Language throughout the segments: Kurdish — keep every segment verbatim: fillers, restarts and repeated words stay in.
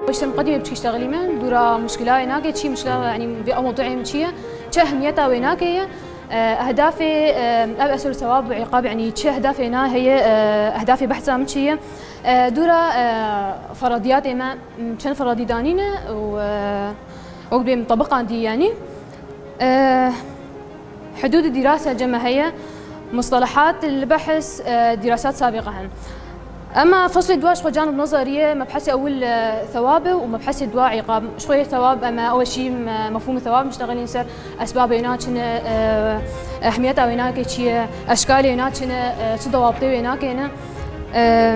Ew işte muqedîme biçî iştexilî me, dûra muşkila wê nake çi, muşkila, yanî vê ew mewduê min çi ye, çi ehmiyeta wê nake ye, e, ehdafê, e, ev eser û sewab û îqab, yanî çi ehdafê na heye, e, ehdafê behsa min çi ye. E, dûra, e, feradiyatê me, m, çend feradî danîne û, e, wek bê mutabiqan dî, yanî. E, hudûd dirasa ceme heye, mustalahat li behs, e, dirasat sabiqa hin. Ema feslê dua ji xwe canib nazariye, mebhesê ewil, e, thewab e û mebhesê dua îqab. Ji xwe yê thewab, em, ew şî, me-, mefhûmê thewab miştexilîn ser esbabê wê na çi ne, e, ehmiyeta wê nake çi ye, eşkalê wê na çi ne, e, çi dewabtê wê nake ne. E,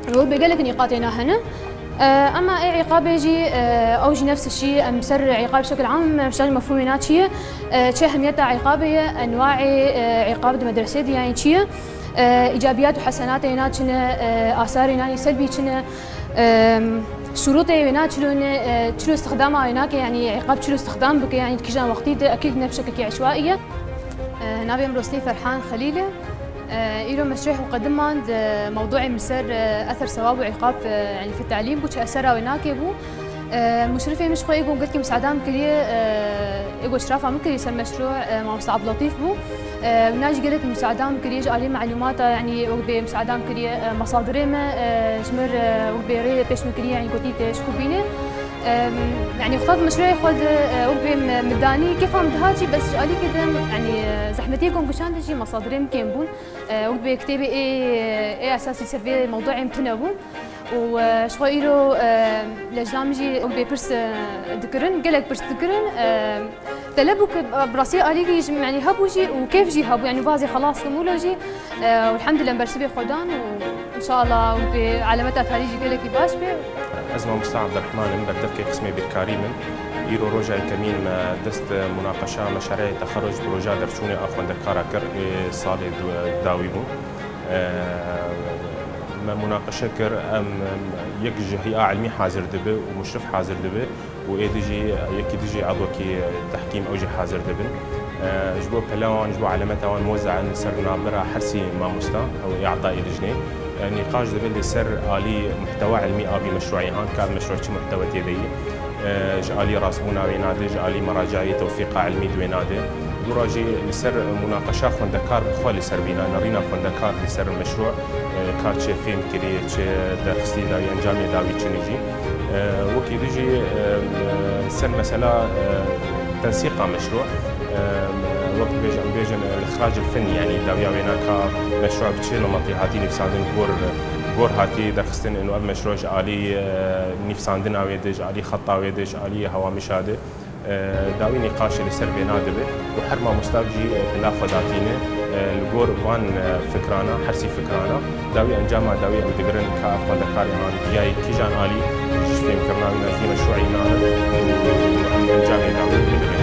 Wek bê gelek nîqatê na hene. E, ema ê îqabê jî, e, ew jî nefs şî, em ser îqab şekil am, em şer mefhûmê na çi ye, e, çi ehmiyeta îqabê ye, enwaê, e, îqab di medresê de yanî çi ye, e, îcabiyat û hesenatê na çi ne, e, asarê na yê selbî çi ne, e, şurûtê wê na çilo ne, e, çilo istixdama wê nake, yanî îqab çilo istixdam bike, yanî di kîjan wextî de, ekîd ne bi şekilkî eşwaî ye. E, navê min Rosnî Ferhan Xelîl e. E, îro meşrûh muqediman di mewduê min ser, e, ether sewab û îqab, e, yanî fi telîm bû, çi esera wê nake bû. E, muşrifê min ji xwe êgo gelkî musada min kiriye, e, êgo şirafa min kiriye ser meşrû, e, mamosta Abdulletîf bû. E, wina jî gelek musada min kiriye ji alî melûmata, yanî wek bê musada min kiriye, e, masadirê me, e, ji mir, e, wek bê rê pêş min kiriye, yanî gotî tê ji ku bîne. Em, yanî xwe di meşrûyê xwe de, e, wek bê me, me danî, kêfa min dihat jî, bes ji alîkê de, yanî, e, zehmetiyê ku em kişand jî masadirê min kêm bûn. E, wek bê kitêbê ê, ê esasî ser vê mewduê min tune bûn. Û, e, ji xwe îro, e, lejna min jî wek bê pirs, e, dikirin, gelek pirs dikirin. E, Teleb bû ku bi rastî alîkî jî, yanî hebû jî û kêf jî hebû, yanî vazê xelas kim wilo jî, e, elhamdülillah em bersivê xwe dan û înşallah wek bê alemeta talî jî gelekî baş bê. Ez mamosta Abdurrahman im, bertevkê qismê bîrkarî min. Îro roja yekemîn me dest munaqeşa meşareyê texerruc proja derçûnê a xwendekara kir ê salê du-, dawî bû. E, me munaqeşe kir, em, em, yek ji hey'a ilmî hazir dibe û muşrif hazir dibe. û ê dijî yekî dijî edokî tehkîm ew jî hazir dibin. E, ji bo pela wan, ji bo alemeta wan moza in li ser navbera her sî mamosta ew ê etayê dijnê. E, nîqaş dibe li ser alî muhtewa ilmî a vî meşruî an, ka ev meşru çi muhtewe tê de ye. E, ji alî rastbûna wê nade, ji alî meracayê tewfîqa ilmî di wê nade. Dûra jî li ser munaqeşa xwendekar bi xwe li ser bîna, nerîna xwendekar li ser meşru, e, ka çi fêm kiriye, çi derxistî dawî, encamê dawî çi ne jî. E, wekî din jî, e, ser mesela, e, tensîqa meşru, e, wek dibêjin, em bêjin, e, îxrac el-fen, yanî dawiya wêna ka meşru bi çi nemetî hatî nivîsandin, gor, gor hatî derxistin, û ev meşru ji alî, e, nivîsandina wê de, ji alî xeta wê de, ji alî hewamişa de. E, dawî nîqaşê li ser vêna dibe û her mamosta jî, e, bila xwe datîne, e, li gor van, e, fikrana, her sî fikrana, dawî encama dawî em digirin ka ev xwendekarê an diyayê kîjan alî ji fêmkirina wî ne, ji vî meşruî nane û em encamê dawî digirin.